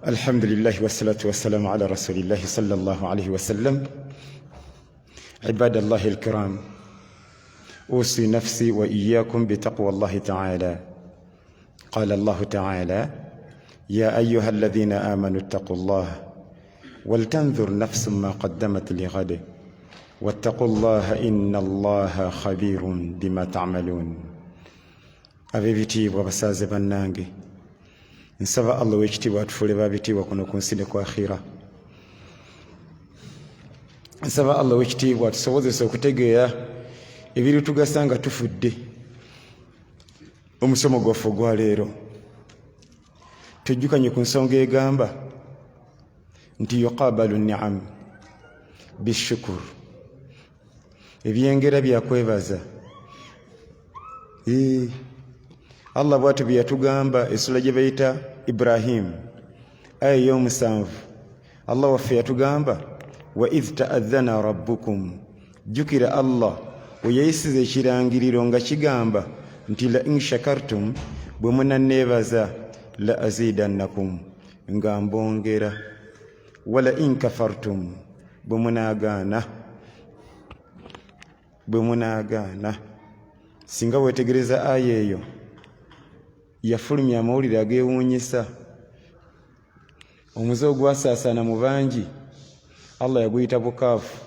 Alhamdulillahi wassalatu wassalamu ala rasulillahi sallallahu alaihi wasallam. Ibadallahi alkiram, usi nafsi wa iyakum bitaqwa llahi taala. Qala llahu taala ya ayuha alladhina amanu ittaqu llah waltanzur nafsun ma qaddamat lighad wattaqu llaha inna allaha khabirun bima tamalun. Ab'ebitiibwa, abasaaze bannange, nsaba Allah ow'ekitiibwa atufuule babitiibwa kuno ku nsi ne ku akhira. Nsaba Allah ow'ekitiibwa atusobozese okutegeera ebiritugasa nga tufudde. Omusomo gwaffe ogwaleero tujjukanye ku nsonga egamba nti yuqabalu niam bishukur, ebyengera byakwebaza. Allah bwatyo bye yatugamba essula gye bayita Ibrahimu, aya ey'omusanvu. Allah waffe yatugamba wa idh taadhana rabbukum, jjukira Allah we yayisiza ekirangiriro nga kigamba nti la in shakartum, bwe munanneebaza, la azidannakum, nga mbongera, wala in kafartum, bwe munaagaana, bwe munaagaana. Singa weetegereza aya eyo, yafulumya amawulire ageewuunyisa. Omuze ogwasaasaana mu bangi Allah yaguyita bukaafu.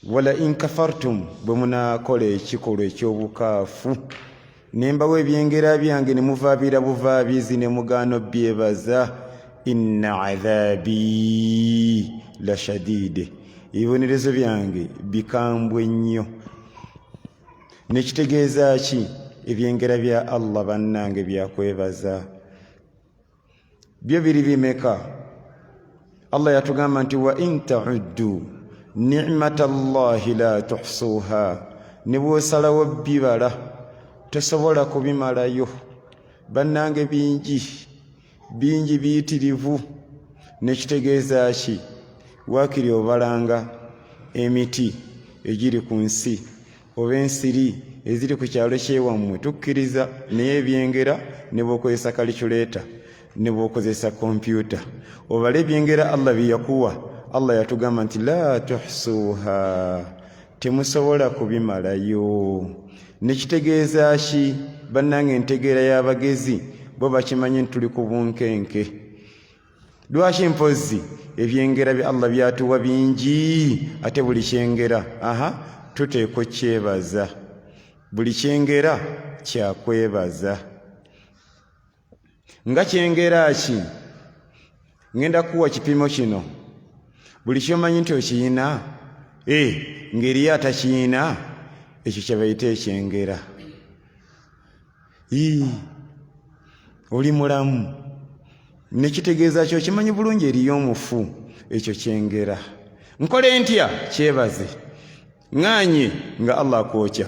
Wala in kafartum, bwe munaakola ekikolwa eky'obukaafu ne mbawa ebyengera byange ne muvaabira buvaabizi ne mugaana obbyebaza, inna adhabi la shadide, ebibonerezo byange bikambwe nnyo. Nekitegeeza ki? Ebyengera bya Allah bannange byakwebaza. Byo biri bimeka? Allah yatugamba nti wa in tauddu nicmata llahi la tuhsuha, ne bwosalawo bibala tosobola kubimalayo. Bannange bingi bingi biyitirivu. Nekitegeeza ki? Waakiri obalanga emiti egiri ku nsi oba ensiri eziri ku kyalo kyewammwe, tukkiriza, naye ebyengera ne bw'okozesa kaliculeeta ne bw'okozesa kompyuta obale ebyengera Allah bye yakuwa, Allah yatugamba nti la tuhsuha, temusobola kubimalayo. Nekitegeeza ki? Bannange, entegeera y'abagezi bo bakimanyi nti tuli ku bunkenke. Lwaki mpozzi ebyengera bya Allah byatuwa bingi, ate buli kyengera aha tuteekwa okyebaza? Buli kyengera kyakwebaza. Nga kyengera ki? Ngenda kuwa kipimo kino. Buli kyomanyi nti okiyina e ng'eriyo atakiyina, ekyo kyebayita ekyengera. Ii, oli mulamu nekitegeeza ki? Okimanyi bulungi eriyo omufu, ekyo kyengera. Nkole ntya? Kyebaze. Ŋŋanye nga Allah akwokya.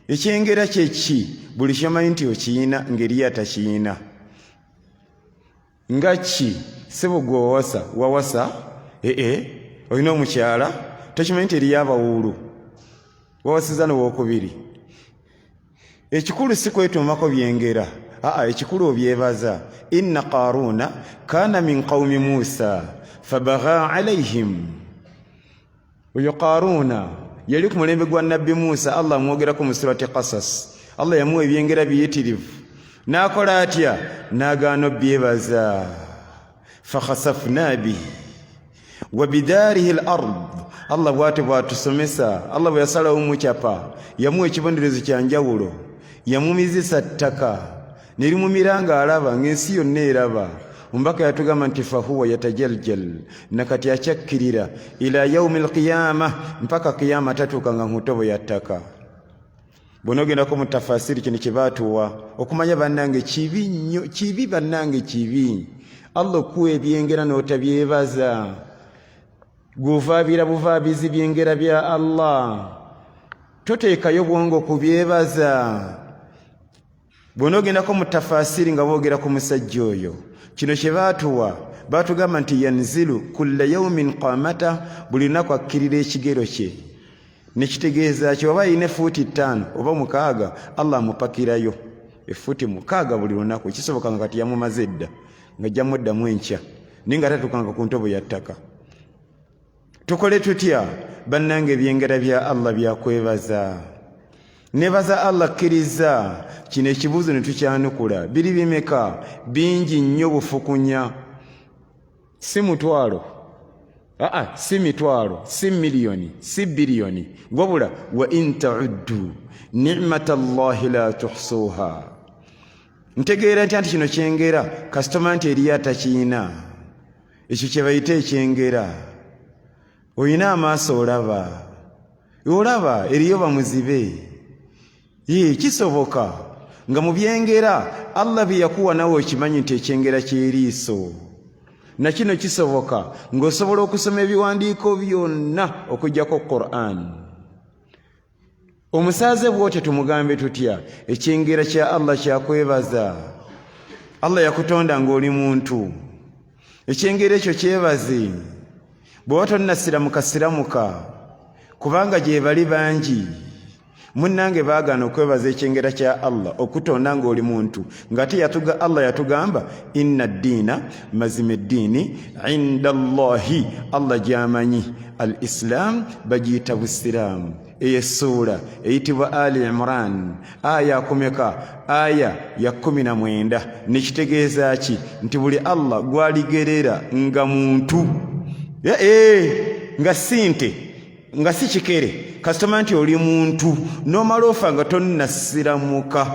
Ekyengera kyeki? Buli kyomanyi nti okiyina ng'eriyo atakiyina. Nga ki sebo? Gwe wawasa? Wawasa? Ee, olina omukyala, tokimanyi nti eriyo abawuulu? Wawasiza nowokubiri. Ekikulu si kwetuumako byengera, aa, ekikulu obyebaza. Inna Qaruuna kaana min qawmi Musa fabagha alaihim. Oyo Qaruuna yali ku mulembe gwa Nabbi Musa. Allah amwogerako mu surati Qasas. Allah yamuwa ebyengera biyitirivu, n'akola atya? N'agaana obyebaza. Fakhasafna bihi wa bidaarihi l ard. Allah bwatyo bwatusomesa. Allah bwe yasalawo mukyapa, yamuwa ekibonerezo kya njawulo, yamumizisa ttaka ne limumira ng'alaba, ng'ensi yonna eraba. Omubaka yatugamba nti fahuwa yatajaljal, nakati akyakkirira ila yaumi lqiyama, mpaka qiyama tatuuka nga nkutobo ya ttaka. Bw'onoogendako mu tafasiri, kino kye baatuwa okumanya, bannange, kibi nnyo, kibi bannange, kibi Allah okuwa ebyengera n'otabyebaza. Gw'ovaabira buvaabizi byengera bya Allah, toteekayo bwongo kubyebaza. Bw'onoogendako mu tafasiri nga boogera ku musajja oyo, kino kye baatuwa, baatugamba nti yanzilu kulla yaumin qamata, buli lunaku akkirira ekigero kye. Nekitegeeza ki? Oba alina efuuti 5 oba 6, Allah amupakirayo. Effuti 6 buli lunaku. Kisoboka nga kati yamumaze dda, nga ajja muddamu enkya, naye nga tatuukanga ku ntobo ya ttaka. Tukole tutya bannange? Ebyengera bya Allah byakwebaza. Nebaza Allah. Kkiriza kino ekibuuzo ne tukyanukula. Biri bimeka? Bingi nnyo, bufukunya. Si mutwalo, aa, si mitwalo, si miliyoni, si biliyoni, wabula wa in tauddu nicmata llahi la tuhsuha. Ntegeera ntya nti kino kyengera? Kasitoma nti eriyo atakiina. Ekyo kye bayita ekyengera. Olina amaaso olaba, olaba eriyo bamuzibe. Ye kisoboka nga mu byengera Allah bye yakuwa nawe okimanyi nti ekyengera ky'eriiso. Na kino kisoboka ng'osobola okusoma ebiwandiiko byonna okuggyako Quran. Omusaaze bw'otyo tumugambe tutya? Ekyengera kya Allah kyakwebaza. Allah yakutonda ng'oli muntu, ekyengera ekyo kyebaze. Bw'oba tonnasiramuka, siramuka, kubanga gye bali bangi munnange baagaana okwebaza ekyengera kya Allah okutonda ng'oli muntu, ng'ate yatuga Allah yatugamba inna ddiina, mazima eddiini, inda Allahi, Allah gy'amanyi, al islam, bagiyita busiraamu. Eyo essuula eyitibwa Ali Imran, aya akumeka? Aya ya 19. Nekitegeeza ki? Nti buli Allah gwaligerera nga muntu, nga sinte, nga si kikere, kasitoma nti oli muntu n'omala ofa nga tonnasiramuka.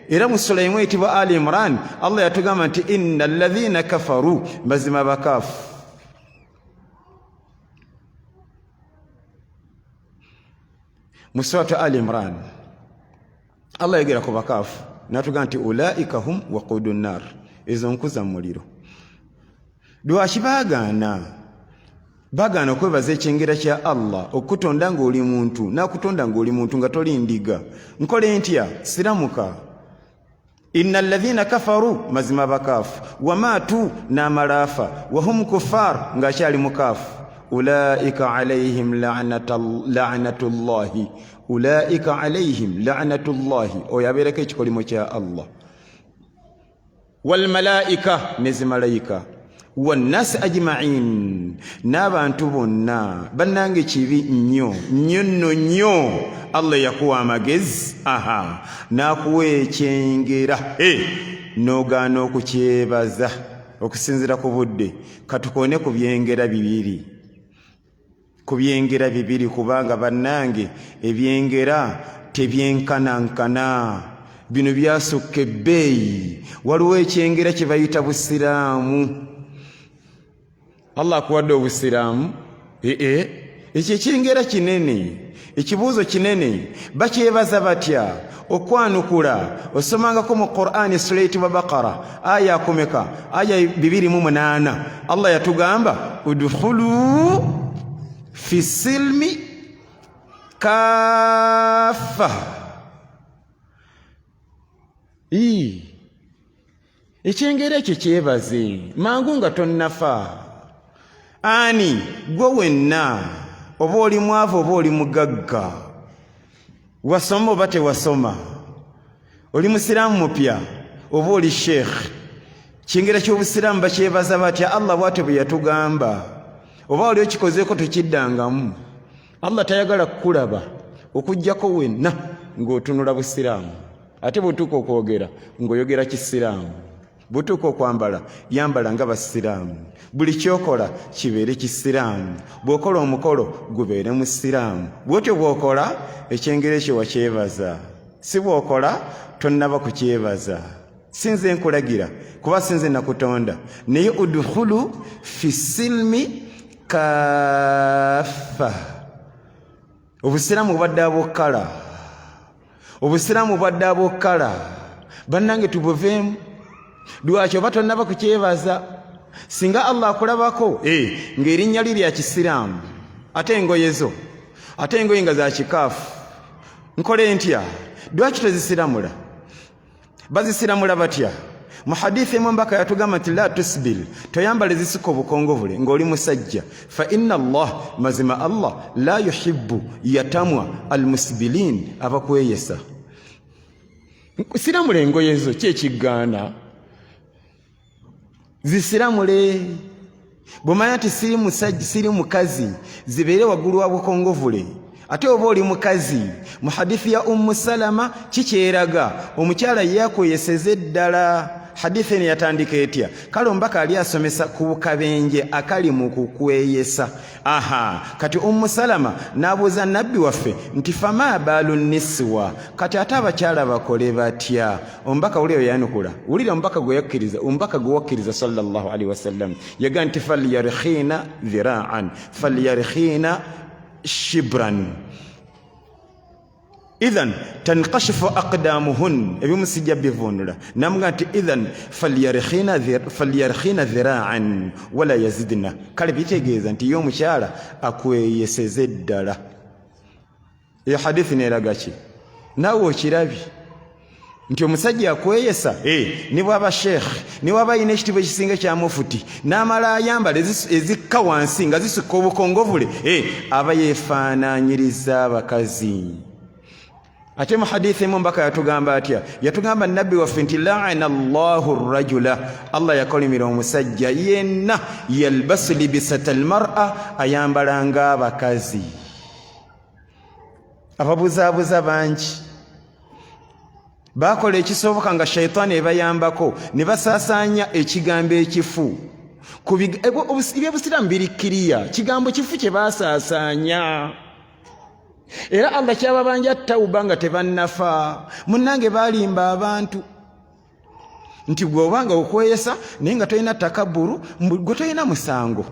Era mu ssula emu eyitibwa Ali Imran, Allah yatugamba nti inna alladhina kafaru, mazima bakaafu. Mu suratu Ali Imran Allah yogera ku bakaafu natugamba nti ulaika hum waqudu nnar, ezo nku za muliro. Lwaki baagaana? Bagaana okwebaza ekyengera kya Allah okukutonda ng'oli muntu, n'akutonda ng'oli muntu nga toli ndiga. Nkole ntya? Siramuka. Inna alladhina kafaru, mazima bakaafu, wamaatu, n'amalaafa, wahum kuffar, ng'akyali mukaafu, ulaika alaihim la'natullahi, ulaika alaihim la'natullahi, oyo abeerako ekikolimo kya Allah, walmalaika, ne zimalayika, wannasi ajmain, n'abantu bonna. Bannange, kibi nnyo nnyo nno nnyo. Allah yakuwa amagezi, aha, n'akuwa ekyengera, n'ogaana okukyebaza. Okusinziira ku budde, katukoone ku byengera bibiri, ku byengera bibiri, kubanga bannange ebyengera tebyenkanankana, bino byasukka ebbeeyi. Waliwo ekyengera kye bayita busiraamu. Allah akuwadde obusiraamu. Ee, ekyo ekyengera kinene, ekibuuzo kinene, bakyebaza batya? Okwanukula, osomangako mu Qur'ani essula eyitibwa Bakara, aya akumeka? Aya 28. Allah yatugamba udkhulu fi silmi kafa. Ekyengera ekyo kyebaze mangu nga tonnafa. Ani gwe wenna, oba oli mwavu oba oli mugagga, wasoma oba tewasoma, oli musiraamu mupya oba oli sheekh, kyengera ky'obusiraamu bakyebaza batya? Allah bwatyo bwe yatugamba. Oba wali okikozeeko, tokiddangamu. Allah tayagala kukulaba okugjako wenna ng'otunula busiraamu, ate bw'otuuka okwogera ng'oyogera kisiraamu, bw'otuuka okwambala yambala nga basiraamu, buli kyokola kibeere kisiraamu, bw'okola omukolo gubeere musiraamu. Bw'otyo bw'okola, ekyengera ekyo wakyebaza. Si bw'okola, tonnaba kukyebaza. Si nze nkulagira, kuba si nze nakutonda, naye udkhulu fi silmi kafa. Obusiraamu bubadde abukkala, obusiraamu bubadde abukkala. Bannange, tubuveemu. Lwaki oba tonnaba kukyebaza? Singa Allah akulabako ng'erinnya lye lya kisiraamu, ate engoye zo, ate engoye nga za kikaafu, nkole ntya? Lwaki tozisiramula? Bazisiramula batya? Mu hadithi emu mbaka yatugamba nti la tusbil, toyambala ezisika obukongovule ng'oli musajja, fa inna Allah, mazima Allah, la yuhibbu, yatamwa, almusbilin, abakweyesa. Siramula engoye zo, ki ekigaana? Zisiramule. Bwomanya nti siri musajja, siri mukazi, zibeere waggulu wa bukongovule. Ate oba oli mukazi, mu hadithi ya Ummu Salama kikyeraga omukyala yeyakweyeseza eddala. Hadithi eno yatandika etya? Kale omubaka ali asomesa ku bukabenje akali mu kukweyesa. Aha, kati Ummu Salama n'abuuza nabbi waffe nti fama baalu niswa, kati ate abakyala bakole batya? Omubaka wulira yayanukula, wulira omubaka gwe yakkiriza, omubaka gwe wakkiriza sallallahu alaihi wasallam yaga nti falyarkhina dhiraan, falyarkhina shibran, idhan tankashifu aqdamuhun. Ebimu sijja bivunula. Namuga nti idhan falyarkhina dhiraan wala yazidna. Kale bitegeeza nti ye omukyala akweyeseze ddala. Eyo hadithi neeraga ki? Naawe okirabye nti omusajja akweyesa, eh, ne bwaba sheekh, ne bwaba alina ekitiibwa ekisinga ekya mufuti, n'amala ayambala ezikka wansi nga zisukka obukongovule, eh, aba yeefaanaanyiriza abakazi. Ate mu hadithi emu mbaka yatugamba atya? Yatugamba nabbi waffe nti laana llahu rajula, Allah yakolimira omusajja yenna yalbasu libisata almar'a, ayambala ng'abakazi. Ababuzaabuza bangi bakola ekisoboka nga shaitaani ebayambako ne basaasaanya ekigambo ekifu. Ebyobusiraamu biri kiriya, kigambo kifu kye basaasaanya, era Allah kyababanja tawuba nga tebannafa. Munnange, balimba abantu nti gwe obanga okweyesa naye nga tolina takaburu, gwe tolina musango,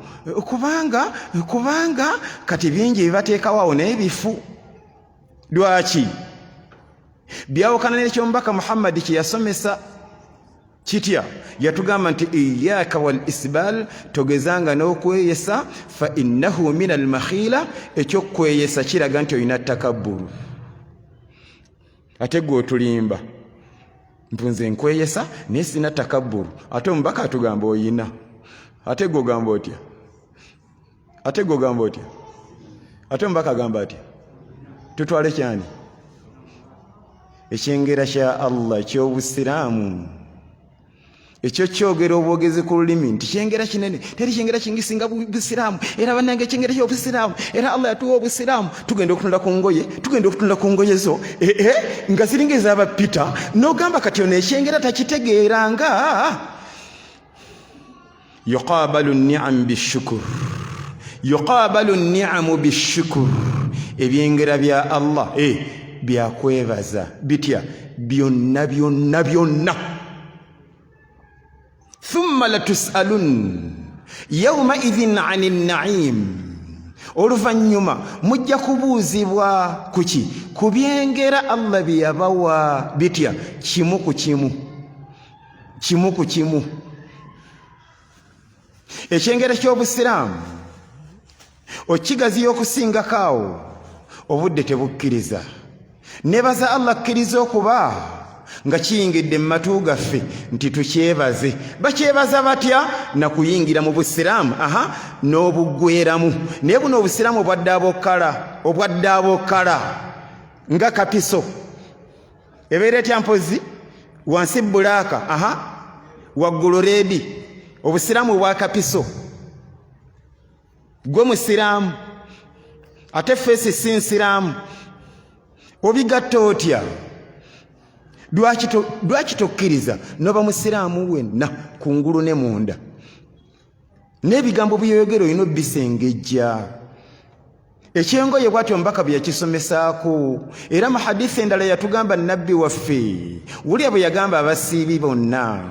kubanga kati bingi bibateekawo awo naye bifu. Lwaki byawukana n'ekyomubaka Muhammadi kye yasomesa? Kitya? Yatugamba nti iyaka wal isbal, togezanga n'okweyesa, fa innahu min al makhila. Ekyokweyesa kiraga nti olina takaburu. Ate gwe otulimba mpunze nkweyesa naye sina takaburu, ate omubaka atugamba oyina. Ate gwe ogamba otya? Ate gwe ogamba otya? Ate omubaka agamba atya? Tutwale kyani? Ekyengera kya Allah ekyobusiraamu ekyo kyogera obwogezi ku lulimi nti kyengera kinene, teri kyengera kingisinga busiraamu. Era bannange, ekyengera kyobusiraamu, era Allah yatuwa obusiraamu. Tugenda okutunula ku ngoye, tugenda okutunula ku ngoye zo eh, eh, nga ziringa ezaba Peter, n'ogamba kati ono ekyengera takitegeera. Nga yuqabalu niam bishukur, yuqabalu niamu bishukur. Ebyengera bya Allah eh, byakwebaza bitya? Byonna byonna byonna. Thumma latusalun yaumaidhin ani naim, oluvannyuma mujja kubuuzibwa kuki? Ku byengera Allah bye yabawa. Bitya? Kimu ku kimu, kimu ku kimu. Ekyengera ky'obusiraamu okigaziya okusingako awo obudde tebukkiriza. Nebaza Allah akkiriza okuba nga kiyingidde mu matu gaffe nti tukyebaze. Bakyebaza batya? Nakuyingira mu busiraamu, aha, n'obuggweramu. Naye buno obusiraamu obwadde abokkala, obwadde abokkala nga kapiso ebeera etya? Mpozi wansi bulaaka, aha, waggulu red. Obusiraamu obwa kapiso. Gwe musiraamu ate face si nsiraamu, obigatta otya? Lwaki tokkiriza noba musiraamu wenna kungulu ne munda? N'ebigambo byoyogera olina obisengejja. Ekyengoye bwatyo omubaka bwe yakisomesaako. Era mu hadisi endala yatugamba nabbi waffe, wulya bwe yagamba abasiibi bonna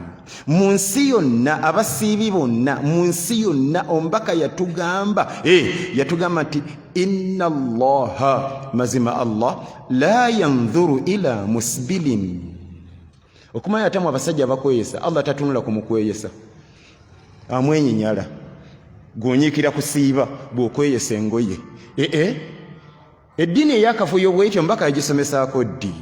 mu nsi yonna, abasiibi bonna mu nsi yonna, omubaka yatugamba, eh, yatugamba nti inna Allaha, mazima Allah, la yanzuru ila musbilin. Okumanya atamu abasajja bakweyesa, Allah tatunula ku mukweyesa, amwenyinyala. Gwonyiikira kusiiba bw'okweyesa engoye. Ee, eddiini eyakafuyo bwetyo omubaka yagisomesaako ddi?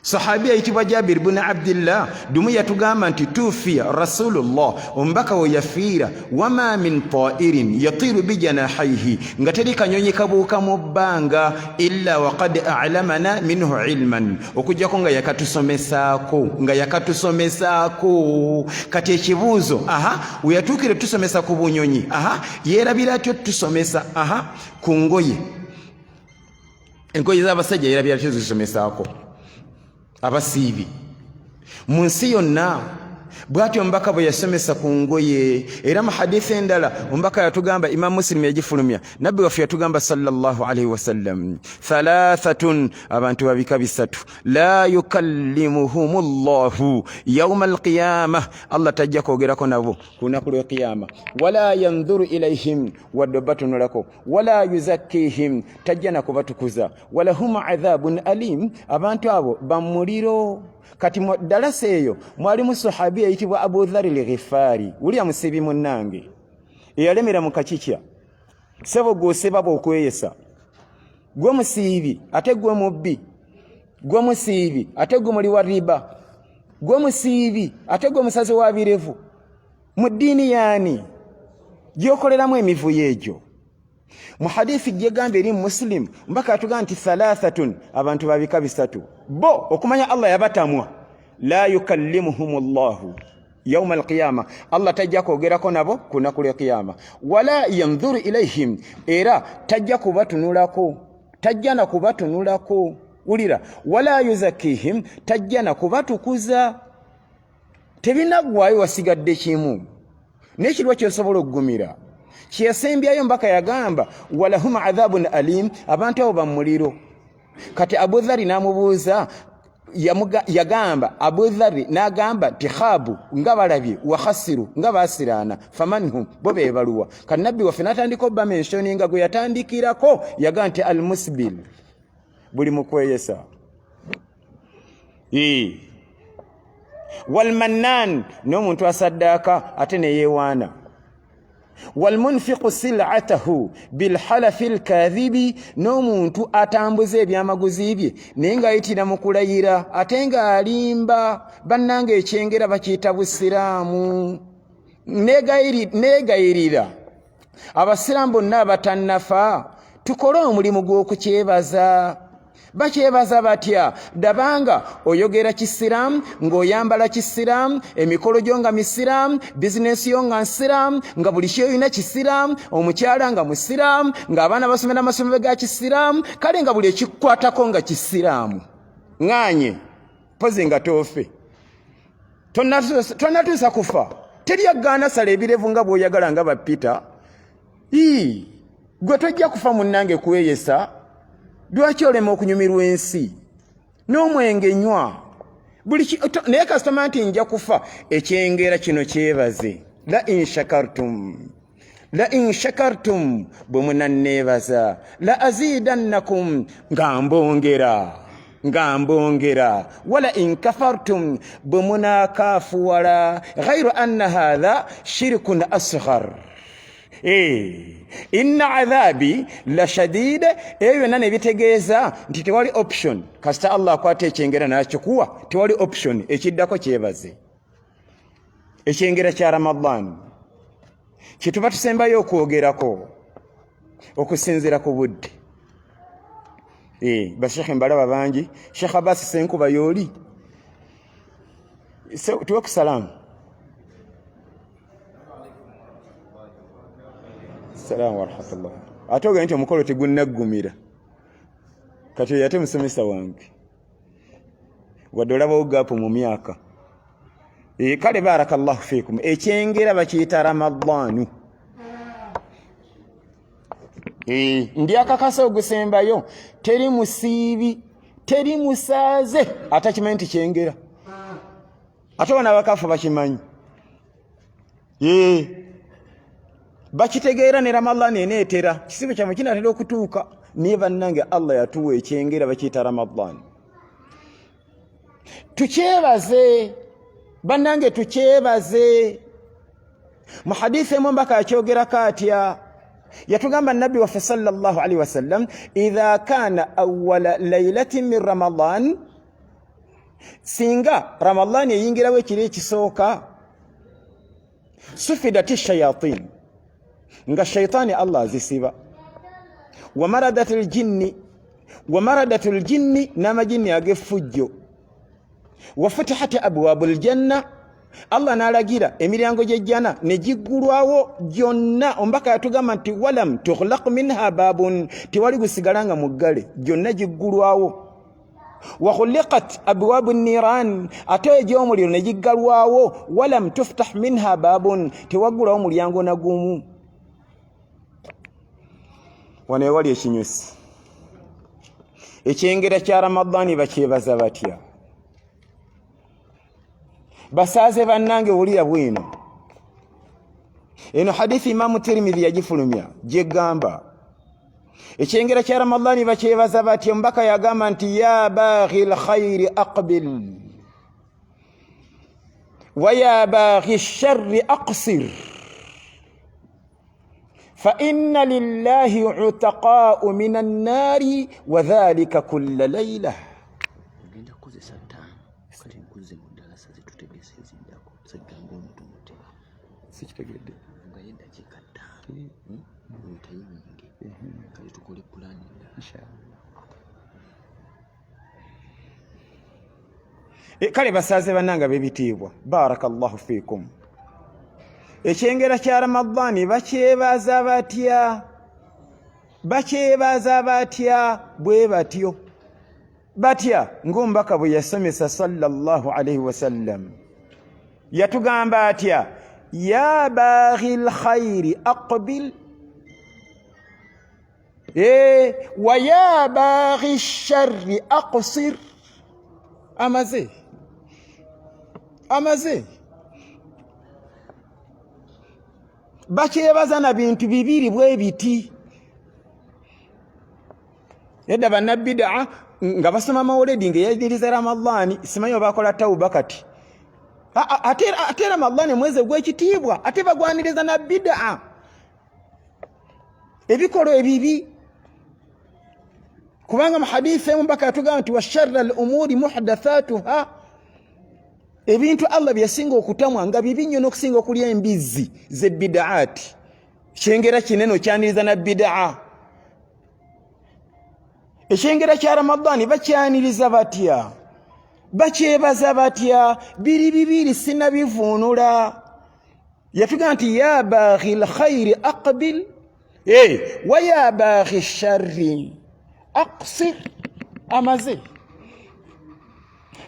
Sahabi ayitibwa Jabir buni Abdillah dumu yatugamba nti tufiya Rasulullah, omubaka we yafiira, wama min tairin yatiru bijanahaihi, nga teri kanyonyi kabuuka mu bbanga illa waqad alamana minhu ilman, okujjako nga yakatusomesaako, nga yakatusomesaako. Kati ekibuuzo, aha, weyatuukire tusomesa ku bunyonyi, aha, yeerabira atyo tusomesa, aha, ku ngoye, engoye z'abasajja yerabira atyo zisomesaako abasiibi mu nsi yonna. Bwatyo omubaka bwe yasomesa ku ngoye. Era mu hadithi endala omubaka yatugamba, Imam Muslim yagifulumya, nabbi waffe yatugamba sallallahu alaihi wasallam, thalathatun, abantu babika bisatu, la yukallimuhum llahu yauma alqiyama, Allah tajja kwogerako nabo ku lunaku lw'ekiyama, wala yandhuru ilaihim, wadde obatunulako, wala yuzakkihim, tajja na kubatukuza, walahum adhabun alim, abantu abo bamuliro. Kati mu dalasa eyo mwalimu sahabi eyitibwa Abu Dhari Lghifaari, wulya musiibi munnange eyalemera mu kakikya. Sebo gwoseba bwokweyesa, gwe musiibi ate gwe mubbi, gwe musiibi ate gwe muli wa riba, gwe musiibi ate gwe musazi wa birevu. Mu ddiini yaani gyokoleramu emivuyo egyo? Mu hadithi gyegamba eri Musilimu, mbaka yatugamba nti thalathatun, abantu babika bisatu, bo okumanya Allah yabatamwa, la yukallimuhum llahu yauma alqiyama, Allah tajja kwogerako nabo ku lunaku lwekiyama, wala yandhuru ilaihim, era tajja kubatunulako, tajja na kubatunulako, wulira, wala yuzakihim, tajja na kubatukuza. Tebinaggwayo, wasigadde kimu naye kirwa kyosobola okugumira kyeyasembyayo. Mbaka yagamba walahum adhabun alim, abantu abo bamuliro. Kati Abudhari n'amubuuza, yagamba Abudhari n'agamba nti khabu, nga balabye, wakhasiru, nga basiraana, famanhum, bo bebaluwa? Kati nabbi waffe n'atandika obba menshoninga gwe yatandikirako, yagamba nti almusbil, buli mukweyesa, walmannan, n'omuntu asaddaaka ate neyewaana, walmunfiqu silatahu bilhalafi lkadhibi, n'omuntu atambuza ebyamaguzi bye naye ng'ayitira mu kulayira ate ng'alimba. Bannanga ekyengera bakiyita busiraamu. Neegayirira abasiraamu bonna abatannafa tukole omulimu gw'okukyebaza. Bakyebaza batya? Ddabanga oyogera kisiraamu, ng'oyambala kisiraamu, emikolo gyo nga misiraamu, bizinensi yo nga nsiraamu, nga buli kyoyina kisiraamu, omukyala nga musiraamu, ng'abaana basomera amasomero ga kisiraamu, kale nga buli ekikukwatako nga kisiraamu. Ŋŋaanye pozi nga toofe, tonnatuusa kufa, teri agaana. Sala ebirevu nga bw'oyagala nga ba Peter. Ii, gwe tojja kufa munnange kweyesa. Lwaki olema okunyumirwa ensi n'omwenge? Nywa buli, naye kasitoma nti nja kufa. Ekyengera kino kyebaze, la in shakartum, la in shakartum, bwe munanneebaza, la azidannakum, nga mbongera, nga mbongera, wala in kafartum, bwe munakaafuwala, ghairu anna hatha shirikun asghar. Eh, inna adhabi la shadid. Ebyo byonna ne bitegeeza nti tewali option. Kasita Allah akwata ekyengera nakikuwa, tewali option, ekiddako kyebaze. Ekyengera kya Ramadan kyetuba tusembayo okwogerako okusinziira ku budde. Eh, bashekhe mbalaba bangi. Shekh Abbas Senkuba yooli, tuwe ku salaamu. Salaamu warahmatullah. Ate ogenda nti omukolo tegunnaggumira kati oyo ate musomesa wange, wadde olabawo gaapu mu myaka. E, kale barakallahu fikum. Ekyengera bakiyita Ramadanu. E, ndi akakasa ogusembayo, teri musiibi, teri musaaze atakimanyi nti kyengera. Ate bano abakafu bakimanyi, bakitegeera ne Ramadan eneetera, kisibo kyamwe kinatera okutuuka. Naye bannange, Allah yatuwa ekyengera bakiyita Ramadan, tukyebaze bannange, tukyebaze. Mu hadithi emu mbaka yakyogerako atya? Yatugamba nabbi waffe sallallahu alaihi wasallam, idha kana awala lailatin min Ramadan. Singa Ramadhani eyingirawo ekiro ekisooka, sufidati shayatin, nga shaitaani Allah azisiba, wamaradat ljinni, wamaradat ljinni, n'amajinni ag'effujjo, wafutihat abwabu ljanna, Allah n'alagira emiryango gy'ejjana ne giggulwawo gyonna. Omubaka yatugamba nti walam tughlaq minha babun, tewali gusigala nga muggale, gyonna giggulwawo. Wakhuliqat abwabu niran, ate egy'omuliro ne giggalwawo, walam tuftah minha babun, tewaggulawo mulyango na gumu. Wano ewali ekinyusi, ekyengera kya Ramadani bakyebaza batya? Basaaze bannange, wulira bwino eno hadithi Imamu Tirimidhi yagifulumya, gyegamba ekyengera kya Ramadani bakyebaza batya? Omubaka yagamba nti ya baghi lkhairi aqbil wa ya baghi sharri aqsir, fa inna lillahi utaqau min annaari wa dhalika kulla laila. Ogenda kukozesa ttaano kati nkuzze mu ddalasa zetutegese eziddako segganga omutumute. Sikitegedde. Ngayo eddakiika 5 otayiminge, kale tukole pulaani endala. Kale basaaze bannanga b'ebitiibwa, barakallahu fiikum, ekyengera kya Ramadani bakyebaza batya? Bakyebaza batya? Bwe batyo batya ng'omubaka bwe yasomesa sallallahu alaihi wasallam. Yatugamba atya? Ya baghi lkhairi aqbil wa ya baghi sharri aqsir. Amaze amaze bakyebaza na bintu bibiri bwe biti. Edda bannabidaa nga basoma mawuledi nga eyadiriza Ramadhani, simanyi obakola tawuba kati. Ate Ramadhani mwezi ogw'ekitiibwa, ate bagwaniriza na bidaa, ebikolwa ebibi, kubanga mu hadithi emu mbaka yatugamba nti washarra al umuri muhdathatuha, ebintu Allah byeyasinga okutamwa nga bibi nnyo n'okusinga okulya embizzi zebidaati. Kyengera kinene okyaniriza na bidaa. Ekyengera kya Ramadani bakyaniriza batya? Bakyebaza batya? Biri bibiri, sinabivuunula. Yatugamba nti ya baghi lkhairi aqbil wa ya baghi sharri aqsir. Amaze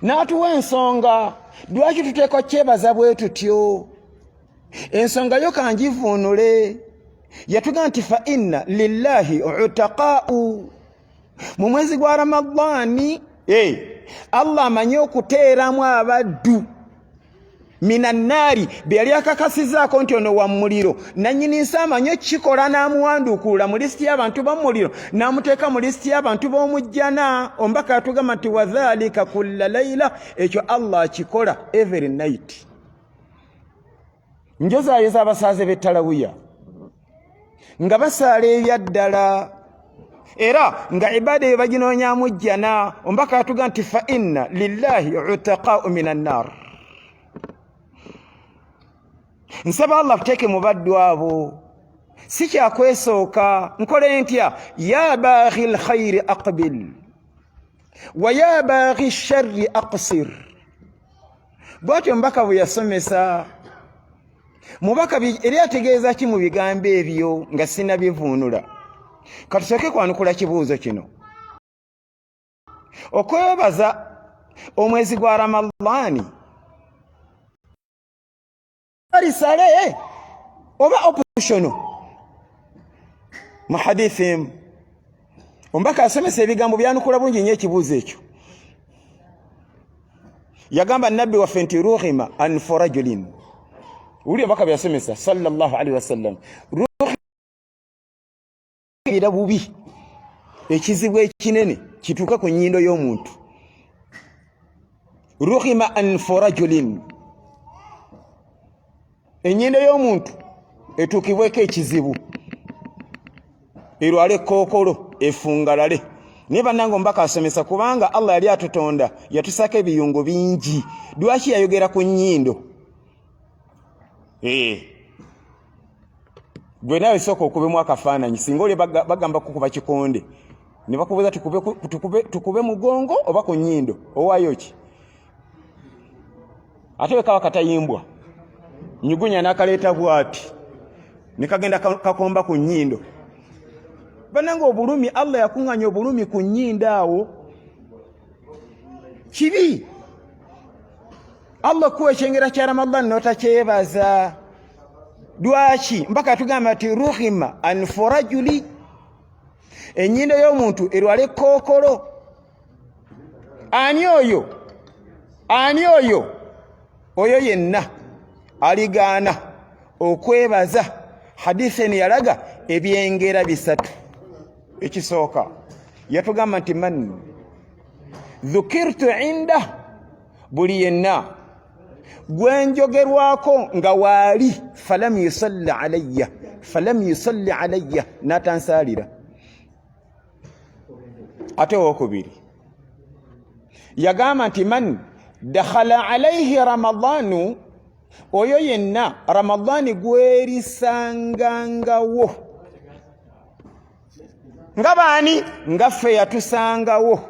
n'atuwa ensonga lwaki tuteekwa kyebaza bwe tutyo. Ensonga yo kangivuunule. Yatugamba nti fa inna lillahi utaqau, mu mwezi gwa Ramadani Allah amanyi okuteeramu abaddu minannaari be yali akakasizaako nti ono wa muliro, nannyini nsi amanyi okukikola n'amuwanduukulula mu lisiti y'abantu b'omuliro n'amuteeka mu lisiti y'abantu b'omujjana. Omubaka yatugamba nti wadhalika kulla laila, ekyo Allah akikola every night. Njozaayoza abasaaze b'ettalawiya nga basaala ebyaddala era nga ibaada eyo baginoonyamu jjana. Omubaka yatuga nti fa inna lillahi utaqau min annar. Nsaba Allah tuteeke mu baddu abo, si kyakwesooka. Nkole ntya? Ya baghi lkhairi aqbil wa ya baghi sharri aqsir. Bwatyo omubaka bwe yasomesa. Mubaka eri ategeeza ki mu bigambo ebyo nga sinabivuunula? Katusooke kwanukula kibuuzo kino. Okwebaza omwezi gwa Ramadani lisale oba optional? Mu hadithi emu omubaka asomesa ebigambo byanukula bungi nnyo ekibuuzo ekyo. Yagamba nabbi waffe nti rughima anfu rajulin, wuli omubaka byasomesa sallallahu alaihi wasallam, era bubi ekizibu ekinene kituuka ku nnyindo y'omuntu. Rughima anfu rajulin, ennyindo y'omuntu etuukibweko ekizibu, erwale ekookolo, efungalale. Naye bannange omubaka asomesa kubanga Allah yali atutonda yatusako ebiyungo bingi. Lwaki yayogera ku nnyindo? Eh. Gwe nawe sooka okubemu akafaananyi singa oli bagamba kukuba kikonde ne bakubuuza tukube mugongo oba ku nnyindo owaayo ki? Ate bwe kaba katayimbwa nyugunya n'akaleeta bwati ne kagenda kakomba ku nnyindo. Banange obulumi Allah yakuŋŋanya obulumi ku nnyindo awo kibi. Allah kuwa ekyengera kya Ramadan n'otakyebaza. Lwaki? Mpaka yatugamba nti ruhima anfu rajuli, ennyindo y'omuntu erwala ekkookolo. Ani oyo? Ani oyo? Oyo yenna aligaana okwebaza. Hadisi eno yalaga ebyengera bisatu. Ekisooka yatugamba nti man dhukirtu inda, buli yenna gwenjogerwako nga waali, falam yusalli alayya, falam yusalli alayya, n'atansaalira. Ate owokubiri yagamba nti man dakhala alaihi ramadanu, oyo yenna Ramadani gwerisangangawo nga baani, nga ffe yatusangawo,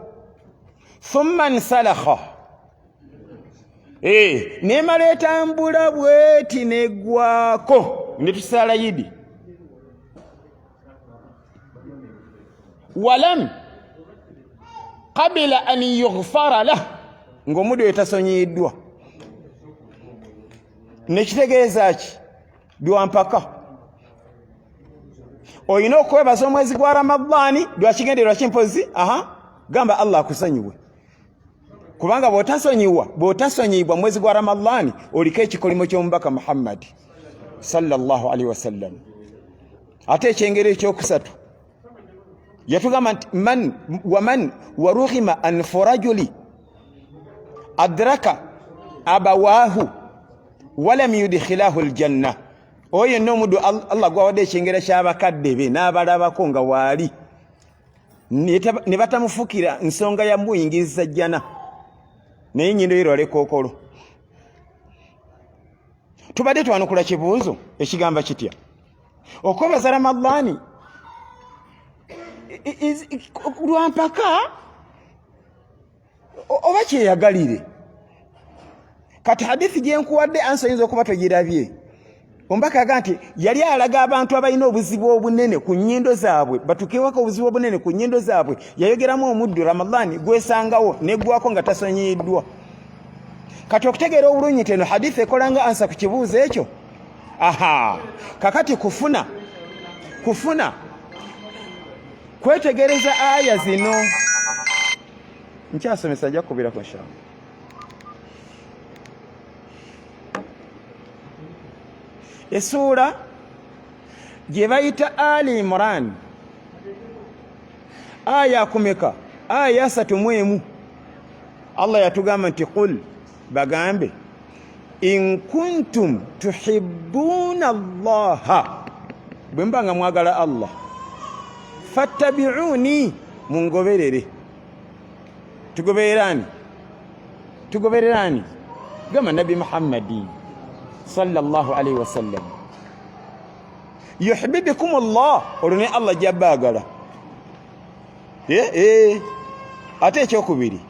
thumma nsalakha, nemala etambula bweti negwako netusaala yidi, walam qabila an yughfara lah, ng'omuddu oyo tasonyiyiddwa. Nekitegeeza ki? Lwampaka olina okwebaza omwezi gwa Ramadhaani lwakigendererwa kimpozi. Aha, gamba Allah akusonyiwe, kubanga bw'otasonyiwa, bw'otasonyiyibwa mwezi gwa Ramadhaani oliko ekikolimo ky'omubaka Muhammadi sallallahu alaihi wasallam. Ate ekyengero ekyokusatu yatugamba nti man waman waruhima anfu rajuli adraka abawahu walam yudkhilahu aljanna, oyo yenna omuddu Allah gwawadde ekyengera ky'abakadde be n'abalabako nga waali ne batamufukira nsonga ya muyingiza jjana, naye nyindo yerwala ekookolo. Tubadde twanukula kibuuzo ekigamba kitya? Okwebaza Ramadhani lwampaka oba kyeyagalire? Kati hadithi gyenkuwadde ansi oyinza okuba togirabye. Omubaka yaga nti yali alaga abantu abalina obuzibu obunene ku nnyindo zaabwe, batukewako obuzibu obunene ku nnyindo zaabwe. Yayogeramu omuddu Ramadhani gwesangawo neggwako nga tasonyiyiddwa. Kati okutegeera obulungi nti eno hadithi ekolanga ansa ku kibuuzo ekyo, aha, kakati kufuna kwetegereza aya zino. Nkyasomesa, nja kukubirako inshallah. Essuula gye bayita Ali Imran, aya kumeka? Aya 31. Allah yatugamba nti qul, bagambe, in kuntum tuhibbuna Allaha, bwe muba nga mwagala Allah, fattabi'uni, mungoberere. Tugobererani? Tugobererani? Gamba Nabbi Muhammadi sallallahu alaihi wasallam. Yuhibbikum Allah, olwo ne Allah jabbaagala. Ate ekyokubiri,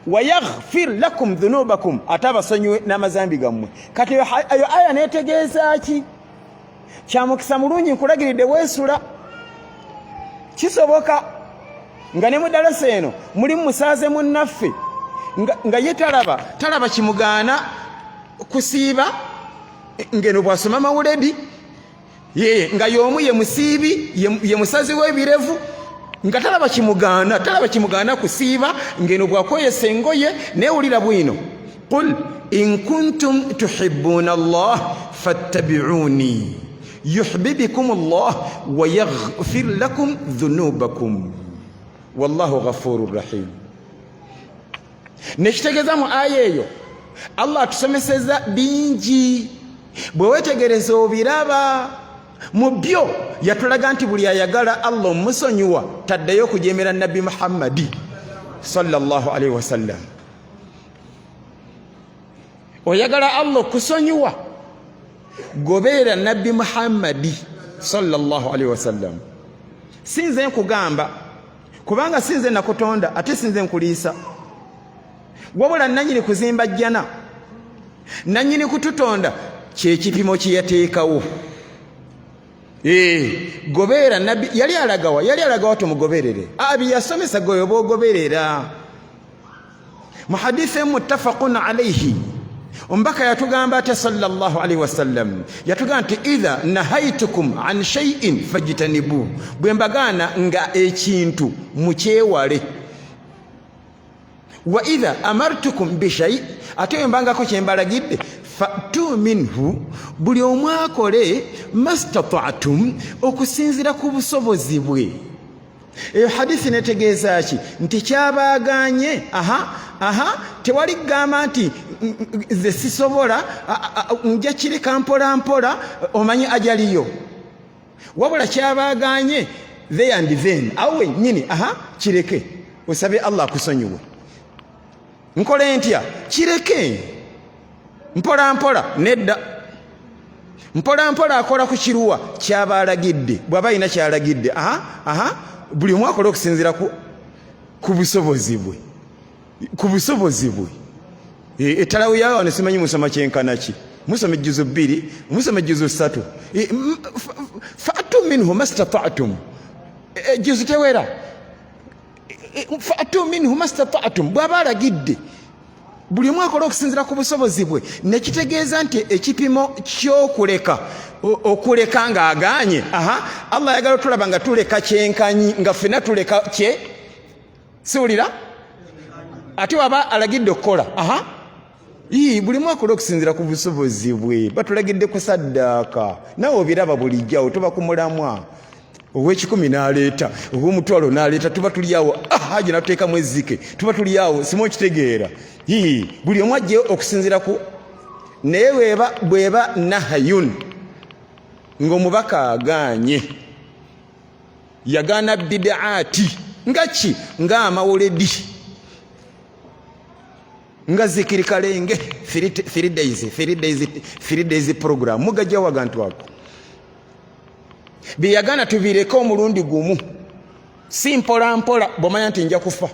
wayaghfir lakum dhunubakum, ate abasonyiwe n'amazambi gammwe. Kati eyo aya netegeeza ki? Kyamukisa mulungi nkulagiridde weesula. Kisoboka nga ne mudalasa eno mulimu musaaze munnaffe nga ye talaba kimugaana kusiiba, ngeno bw'asoma mawuledi ye nga y'omu ye musiibi, ye musazi w'ebirevu, nga talaba kimugaana, talaba kimugaana kusiiba, ngeno bw'akweyesa engoye neewulira bwino. Qul in kuntum tuhibbuna Allah fattabi'uni yuhibbikum Allah wa yaghfir lakum dhunubakum wallahu ghafurur rahim. Nekitegeeza mu aya eyo Allah atusomeseza bingi, bwe wetegereza obiraba. Mu byo yatulaga nti buli ayagala Allah omusonyiwa taddayo okujemera Nabbi Muhammadi sallallahu alaihi wasallam. Oyagala Allah okusonyiwa, goberera Nabbi Muhammadi sallallahu alaihi wasallam. Sinze nkugamba, kubanga sinze nakutonda ate sinze nkuliisa, wabula nanyini kuzimba jjana, nanyini kututonda, kyekipimo kyeyateekawo. Goberera Nabbi. Yali alagawa? Yali alagawa tumugoberere? Abi yasomesa goyo bogoberera. Mu hadithi muttafaqun alaihi, omubaka yatugamba ate sallallahu alaihi wasallam, yatugamba nti idha nahaitukum an shay'in fajtanibu, bwe mbagaana nga ekintu mukyewale, wa idha amartukum bishai, ate bwe mbangako kyembalagidde, fatu minhu, buli omu akole mastataatum, okusinziira ku busobozi bwe. Eyo hadithi netegeeza ki? Nti kyabaaganye. Aha, aha, tewali kugamba nti nze sisobola, nja kireka mpola mpola, omanyi ajaliyo. Wabula kyabaaganye there and then, awo wennyini, aha, kireke osabe Allah akusonyiwe. Nkole ntya? Kireke mpola mpola. Nedda, mpola mpola akola ku kiruwa kyaba alagidde, bw'aba alina kyalagidde. Aha, aha, buli omu akola okusinziira ku busobozi bwe, ku busobozi bwe. Ettalawo yawe wano simanyi musoma kyenkana ki, musoma ejjuzu 2, musoma ejjuzu 3. Fatu minhu mastataatum, ejjuzu tewera. Fatu minhu mastataatum, bw'aba alagidde, buli omu akola okusinziira ku busobozi bwe. Nekitegeeza nti ekipimo ky'okuleka, okuleka ng'agaanye, aha, Allah ayagala otulaba nga tuleka kyenkanyi, nga ffenna tuleka kye siwulira. Ate waba alagidde okukola, aha, ii, buli omu akola okusinziira ku busobozi bwe. Batulagidde kusaddaaka, nawe obiraba bulijjo awo tuba ku mulamwa, ow'ekikumi n'aleeta, ow'omutwalo n'aleeta, tuba tuli awo, haji natuteekamu ezzike, tuba tuli awo, simu okitegeera. Ii, buli omu ajje okusinziira ku, naye bweba nahayun, ng'omubaka agaanye, yagaana bidaati nga ki? Ng'amawuledi, nga zikiri kalenge 3 days, 3 days, 3 days program, mugajjawo agantu ago byeyagaana tubireke omulundi gumu, si mpola mpola bwomanya nti nja kufa.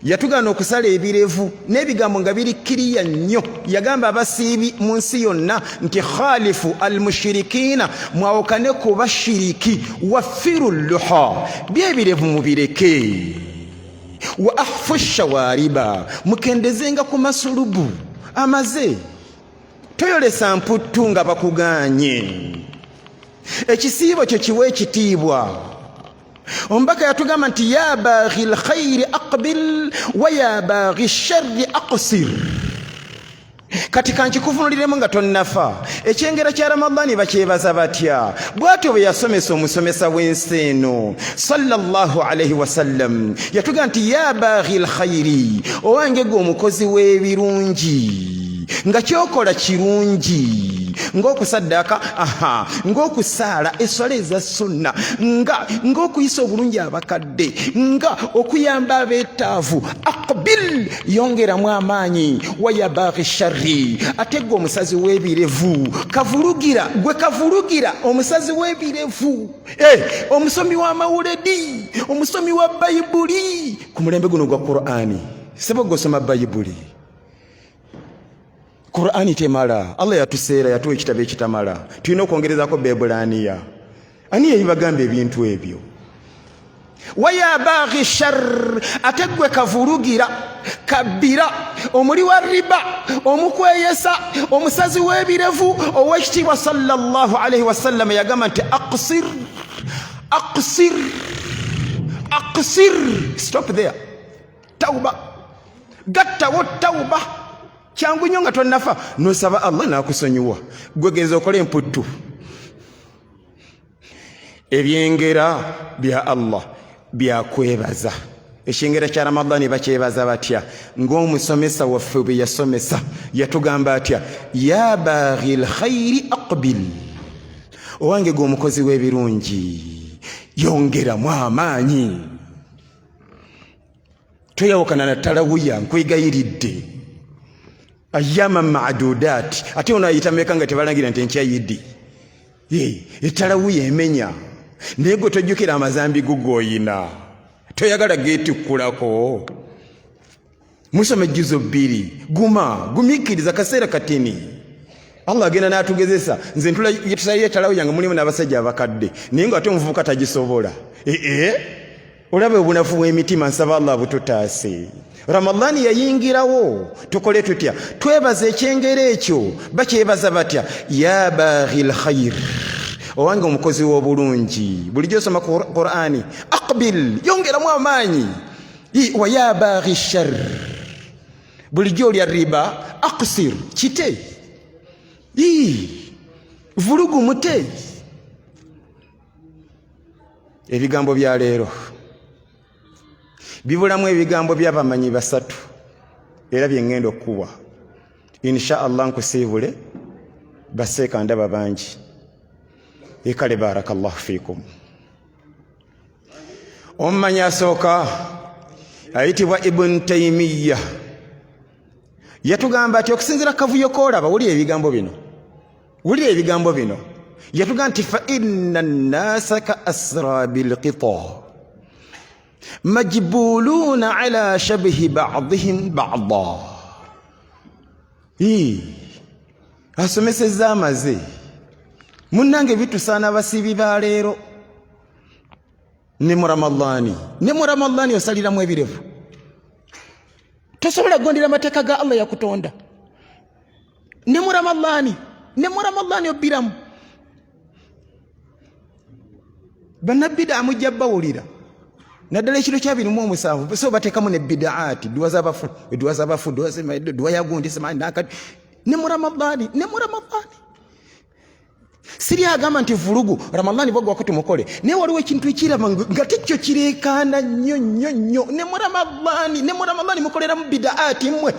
Yatugaana okusala ebirevu n'ebigambo nga biri kiriya nnyo. Yagamba abasiibi mu nsi yonna nti khalifu almushirikiina, mwawukane ku bashiriki, wafiru luha, byebirevu mubireke, wa ahfu shawariba, mukendezenga ku masulubu amaze, toyolesa mputtu nga bakuganye. Ekisiibo kyo kiwa ekitiibwa. Omubaka yatugamba nti ya baghi lkhairi aqbil wa ya baghi sharri aqsir. Kati kankikuvunuliremu nga tonnafa. Ekyengera kya Ramadani bakyebaza batya? Bw'atyo bwe yasomesa omusomesa w'ensi eno sallallahu alaihi wasallam, yatugamba nti ya baghi lkhairi, owange gwe omukozi w'ebirungi, nga kyokola kirungi, ng'okusaddaaka, aha, ng'okusaala eswala eza sunna, nga ng'okuyisa obulungi abakadde, nga okuyamba abeetaavu, aqbil, yongeramu amaanyi, waya baghi sharri, ate gwe omusazi w'ebirevu, kavulugira, gwe kavulugira omusazi w'ebirevu, omusomi w'amawuledi, omusomi wa Bayibuli ku mulembe guno gwa Qur'ani, sebo gosoma Bayibuli, Qur'ani temala. Allah yatuseera, yatuwa ekitabo ekitamala, tulina okwongerezako Bebulaniya. Ani yayibagamba ebintu ebyo? Waya baghi shar, ate gwe kavulugira, kabbira, omuli wa riba, omukweyesa, omusazi w'ebirevu, owekitiibwa sallallahu alaihi wasallam yagamba nti aqsir, aqsir, aqsir, stop there, tauba, gattawo tauba. Kyangu nnyo nga tonnafa nosaba Allah n'akusonyiwa. Gwe genza okola emputtu. Ebyengera bya Allah byakwebaza. Ekyengera kya Ramadani bakyebaza batya? Ng'omusomesa waffe bwe yasomesa, yatugamba atya? Ya baghi lkhairi aqbil, Owange gwe omukozi w'ebirungi, yongeramu amaanyi, toyawukana na talawuya, nkwegayiridde. Ayama madudat, ate ono ayita meka nga tebalangira nti enkya yidi etalawuya emenya, naye gwe tojjukira amazambi go goyina, toyagala getikkulako. Musoma ejjuzo bbiri, guma, gumiikiriza kaseera katini, Allah agenda n'atugezesa. Nze ntulayo etalawo yange, mulimu n'abasajja abakadde, naye nga ate omuvubuka tagisobola. Ee, olaba obunafu bw'emitima. Nsaba Allah bututaase. Ramadhani yayingirawo, tukole tutya? Twebaza ekyengera ekyo. Bakyebaza batya? Ya baghi lkhair, owange omukozi w'obulungi, bulijjo osoma Qur'ani, aqbil, yongeramu amaanyi. Wa ya baghi shar, bulijjo olya riba, aqsir, kite vulugu mute. Ebigambo bya leero bibulamu ebigambo by'abamanyi basatu, era bye ŋŋenda okukuwa insha Allah. Nkusiibule, baseeka ndaba bangi. Ekale, barakallahu fiikum. Omumanyi asooka ayitibwa Ibn Taimiya, yatugamba ati okusinziira kavuyo koolaba, wulira ebigambo bino, wulira ebigambo bino. Yatugamba nti fa inna nnasa ka asrabi lqita majbuluuna ala shabihi badihim bada. Asomesezza amaze munnange, bitusaana abasiibi ba leero. Ne mu Ramadani, ne mu Ramadani osaliramu ebirevu, tosobola kugondera amateeka ga Allah yakutonda. Ne mu Ramadani, ne mu Ramadani obbiramu. Bannabida mujja bawulira, naddala ekiro kya 27, so bateekamu ne bidaati, duwa z'abafu, eduwa z'abafu, duwa yagundi simanyi nakati. Ne mu Ramadani, ne mu Ramadani. Siri agamba nti vulugu Ramadani bwagwako tumukole, naye waliwo ekintu ekiraba nga tekyo kireekaana nnyo nnyo nnyo. Ne mu Ramadani, ne mu Ramadani mukoleramu bidaati mmwe.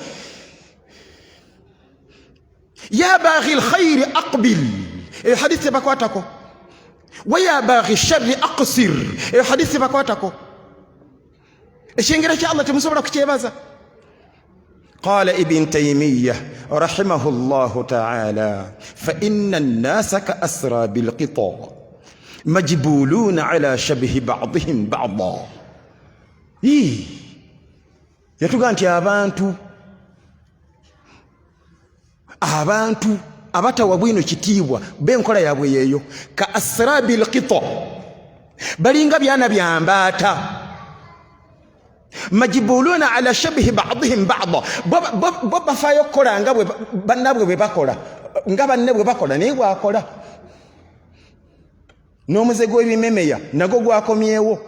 Ya baghi lkhairi aqbil, eyo hadisi tebakwatako. Wa ya baghi sharri aqsir, eyo hadisi tebakwatako. Ekyengera kya Allah temusobola kukyebaza. Qala Ibn Taimiya rahimahu llahu taala, fa inna nnasa ka asrabi lqita majbuluna ala shabihi badihim bada. Yatugaa nti abantu abatawa bwino kitiibwa, benkola yaabwe yeeyo, ka asrabi lqita, balinga byana byambaata, majibuluna ala shabihi badihim bada. Bo bafaayo okukola nga bannabwe bwe bakola, nga banne bwe bakola, naye bwakola n'omuze gw'ebimemeya nagwo gwakomyewo.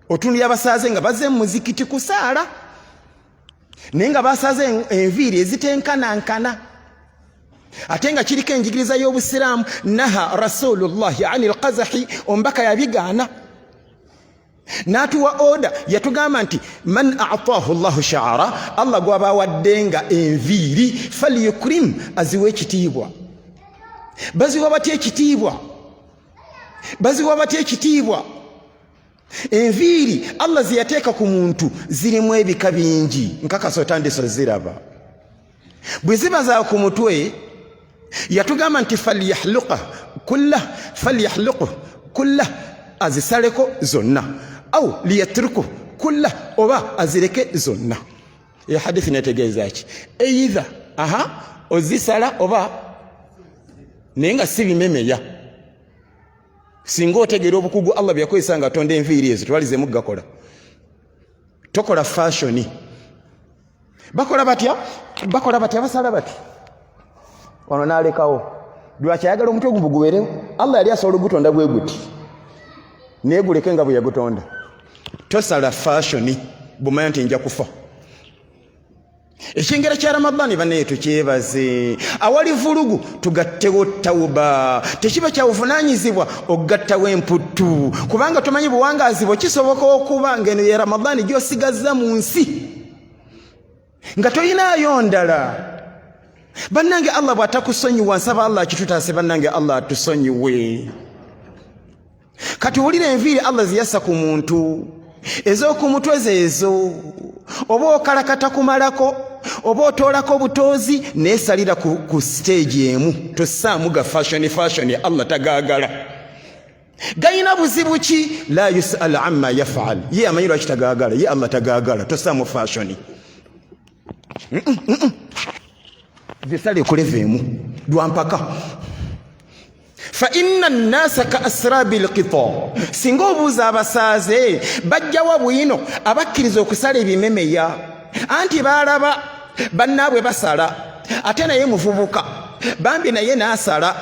Otunulya abasaaze nga bazze mu muzikiti kusaala, naye nga basaze enviiri ezitenkanankana, ate nga kiriko enjigiriza y'Obusiraamu, naha Rasulullahi ani lkazahi, omubaka yabigaana n'atuwa oda. Yatugamba nti man ataahu llahu shaara, Allah gwaba awaddenga enviiri, falyukrim, aziwa ekitiibwa. Baziwa batya ekitiibwa? Baziwa batya ekitiibwa? Enviiri Allah zeyateeka ku muntu zirimu ebika bingi, nkakasa otandise oziraba. Bwe ziba za ku mutwe, yatugamba nti falyahluqa kulla, falyahluqu kulla, azisaleko zonna, au liyatruku kulla, oba azireke zonna. Eyo hadithi netegeeza ki? Eitha aha ozisala oba, naye nga si bimemeya. Singa otegeera obukugu Allah byeyakozesa nga atonda enviiri ezo, tewalizemu gakola. Tokola fashoni. Bakola batya? Bakola batya? Basala bati wano nalekawo. Lwaki ayagala omutwe gumbu guwerewo? Allah yali asobola ogutonda bwe guti, naye guleke nga bwe yagutonda. Tosala fashoni bwomanya nti nja kufa. Ekyengera kya Ramadani banaye tukyebaze. Awali vulugu tugattewo tawuba. Tekiba kyawuvunanyizibwa okugattawo emputtu, kubanga tomanyi buwangaazi bwe. Kisoboka okuba ngeno ye Ramadani gyosigaza mu nsi nga toyinaayo ndala. Bannange, Allah bw'atakusonyiwa, nsaba Allah akitutaase. Bannange, Allah atusonyiwe. Kati wulira enviiri Allah zeyassa ku muntu ez'oku mutwe zeezo, oba okalakata kumalako oba otoolako obutoozi, neesalira ku siteegi emu, tossaamu ga fashion fashion. Allah tagaagala. Gayina buzibu ki? La yusal amma yafal, ye amanyi lwaki tagaagala. Ye Allah tagaagala, tossaamu fashion, zisale kuleva emu lwampaka. Fa inna nnasa ka asrabi lqita, singa obuuza abasaaze bajjawa bwino abakkiriza okusala ebimemeya, anti baalaba bannaabwe basala, ate naye muvubuka bambi naye n'asala.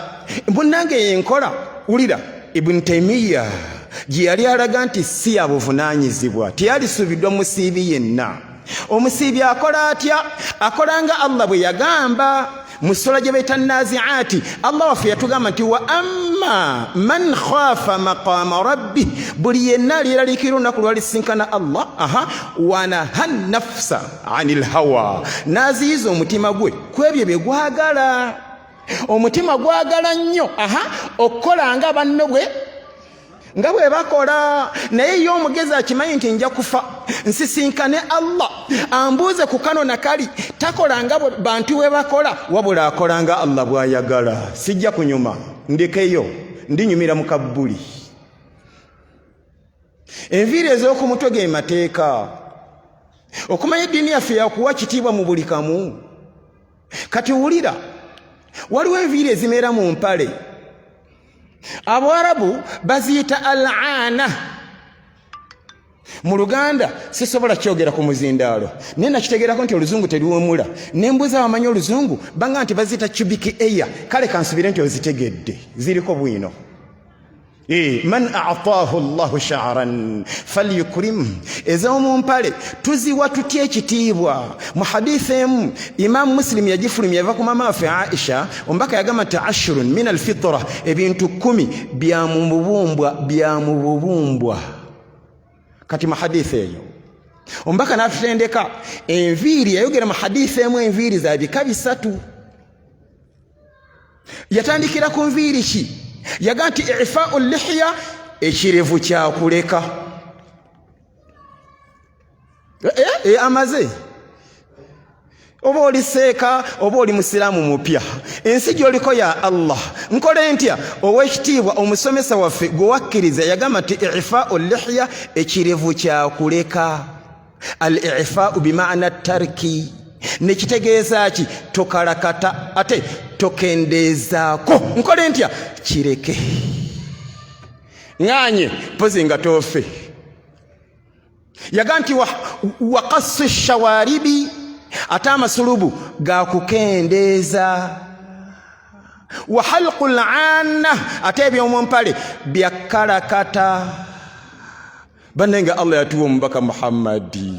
Munnange, enkola wulira Ibuni Taimiya gye yali alaga nti si ya buvunaanyizibwa, teyalisuubiddwa musiibi yenna. Omusiibi akola atya? Akola nga Allah bwe yagamba mu sula gye bayita Naziati. Allah waffe yatugamba nti wa amma man khafa maqama rabbi, buli yenna alyeraliikirira olunaku lwalisinkana Allah, aha, wanaha nafsa ani lhawa, n'aziyiza omutima gwe ku ebyo bye gwagala. Omutima gwagala nnyo, aha, okukola nga banno bwe nga bwe bakola, naye ye omugezi akimanyi nti nja kufa nsisinkane Allah ambuuze ku kano nakali. Takola nga bantu bwe bakola, wabula akola nga Allah bw'ayagala. Sijja kunyuma, ndekeyo ndinyumira mu kabbuli. Enviiri ez'oku mutwe ge mateeka. Okumanya eddiini yaffe yakuwa kitiibwa mu buli kamu. Kati wulira, waliwo enviiri ezimera mu mpale, Abawarabu baziyita al-aana. Mu Luganda sisobola kyogera ku muzindaalo, naye nakitegeerako nti oluzungu teruwemula. Nembuuza bamanyi oluzungu, banga nti baziyita cubic air. Kale kansubire nti ozitegedde, ziriko bwino. Man ataahu llahu sha'ran falyukrim. Ez'omu mpale tuziwa tutya ekitiibwa? Mu haditha emu Imamu Musilimu yagifulumya, yava ku mama waffe Aisha, omubaka yagamba nti ashrun min alfitra, ebintu 10 bya mu bubumbwa, bya mu bubumbwa. Kati mu haditha eyo omubaka n'atutendeka enviiri. Yayogera mu haditha emu enviiri za bika bisatu. Yatandikira ku nviiri ki? Yaga nti ifau lihya, ekirevu kyakuleka. Amaze oba oli seeka oba oli musiraamu mupya, ensi gy'oliko ya Allah. Nkole ntya? Owekitiibwa omusomesa waffe gwe wakkiriza yagamba nti ifau lihya, ekirevu kyakuleka. Al ifau bimaana tarki, nekitegeeza ki? Tokalakata ate tokendeezaako. Nkole ntya? Kireke ŋŋanye mpozi nga toofe. Yaga nti waqassu shawaribi, ate amasulubu gakukendeeza. Wa halqu lanna, ate ebyomu mpale byakalakata. Bannange, Allah yatuwa omubaka Muhammadi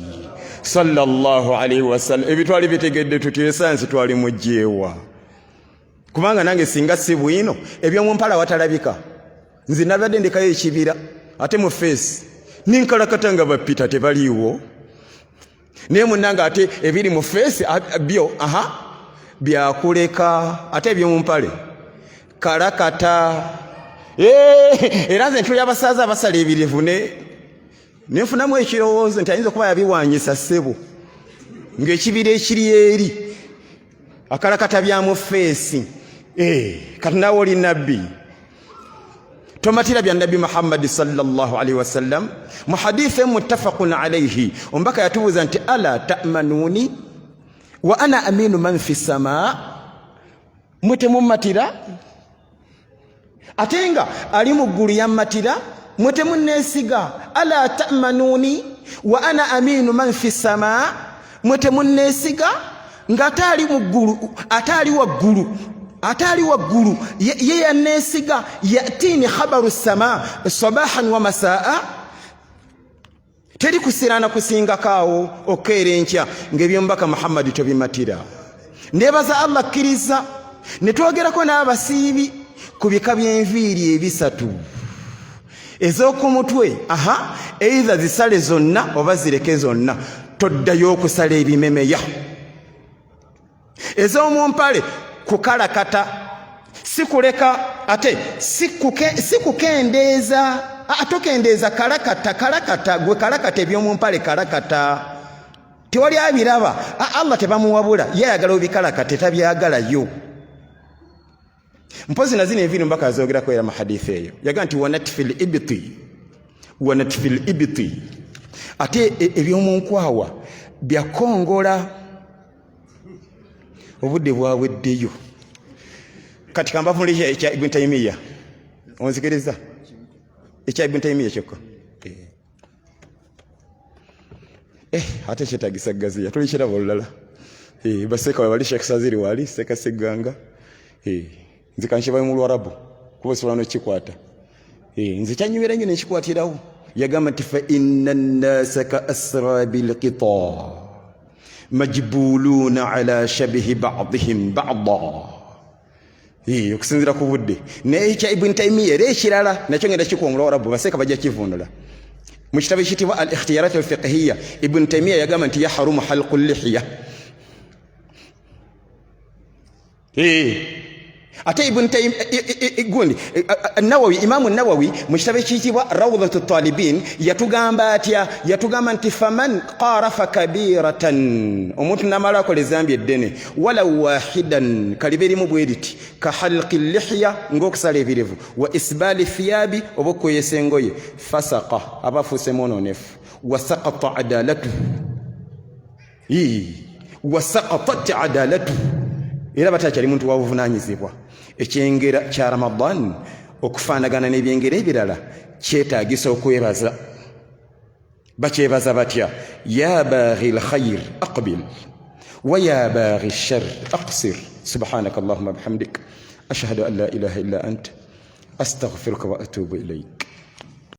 sallallahu alaihi wasallam, ebitwali bitegedde tutyo esayansi twali mugyewa? Kubanga nange singa si bwino ebyomu mpala watalabika, nze nabadde ndekayo ekibira, ate mu feesi ninkalakata nga bapita tebaliiwo. Naye munnange, ate ebiri mu feesi byo, aha, byakuleka, ate ebyomu mpale kalakata. Era nze ntuli abasaaza abasala ebirevu ne nenfunamu ekirowoozo nti ayinza okuba yabiwanyisa ssebo, ng'ekibira ekiri eri akalakata bya mu feesi. Kati naawe oli nabbi, tomatira bya Nabbi Muhammadi sallallahu alaihi wasallam. Mu hadithe muttafaqun alaihi, omubaka yatubuuza nti ala tamanuni wa ana aminu man fi samaa, mwe temumatira ate nga ali mu ggulu yammatira? Mwe temunneesiga? Ala tamanuni wa ana aminu man fi samaa, mwe temunneesiga ng'ate ali mu ggulu, ate ali waggulu, ate ali waggulu ye yanneesiga? Yatini khabaru sama sabahan wa masaa. Teri kusiraana kusingako awo okukeera enkya ng'ebyomubaka Muhammadi tobimatira. Nebaza Allah akkiriza ne twogerako n'abasiibi ku bika by'enviiri ebisatu ez'oku mutwe. Aha, eitha zisale zonna oba zireke zonna, toddayo okusala ebimemeya. Ez'omu mpale kukalakata, si kuleka ate si kukendeeza. Tokendeeza, kalakata, kalakata gwe, kalakata eby'omu mpale, kalakata. Tewali abiraba. Allah tebamuwabula, ye ayagala obikalakate, tabyagalayo. Mpozi na zino enviiri mbaka azogerako era mu hadithi eyo yaga nti wanatfi libiti, wanatfi libiti. Ate ebyomunkwawa byakongola. Obudde bwaweddeyo. Kati kambavunule ekya Ibn Taymiya, onzikiriza ekya Ibn Taymiya kyokka. Eh, ate kyetagisa gaziya, tulikiraba olulala. Eh, baseeka webali, Sheekh Saziri wali, Seeka Segganga. Eh, nze kankibayo mu Lwarabu kuba osobola nokikwata. Nze kyanyumira nnyo nekikwatirawo. Yagamba nti fa inna nnasa ka asrabi lqita majbuluuna ala shabihi badihim bada. Okusinzira ku budde naye ekya Ibuni Taimiya era ekirala nakyo ngenda kikuwa mu Lwarabu, baseeka bajja kivunula. Mu kitabo ekiyitibwa Al Ikhtiyarat Al Fiqhiya, Ibuni Taimiya yagamba nti yaharumu halqu lihiya. Ate Ibn gundi Nawawi, Imamu Nawawi mu kitabo ekiyitibwa Rawdatu Talibin yatugamba atya? Yatugamba nti faman qarafa kabiratan, omuntu namala akola ezambi eddene, walau wahidan, kaliba erimu bwe riti, ka halqi lihya, ng'okusala ebirevu, wa isbali thiyabi, oba okukweyesa engoye, fasaka, aba afuuse mwononefu, wasakata adalatuhu, wasakatat adalatuhu, era batakyali muntu wabuvunanyizibwa. Ekyengera kya Ramadan okufaanagana n'ebyengera ebirala kyetaagisa okwebaza. Bakyebaza batya? Ya baghi lkhair aqbil wa ya baghi shar aqsir. Subhanaka allahuma bihamdik, ashhadu an la ilaha illa ant, astaghfiruka wa atubu ilaik.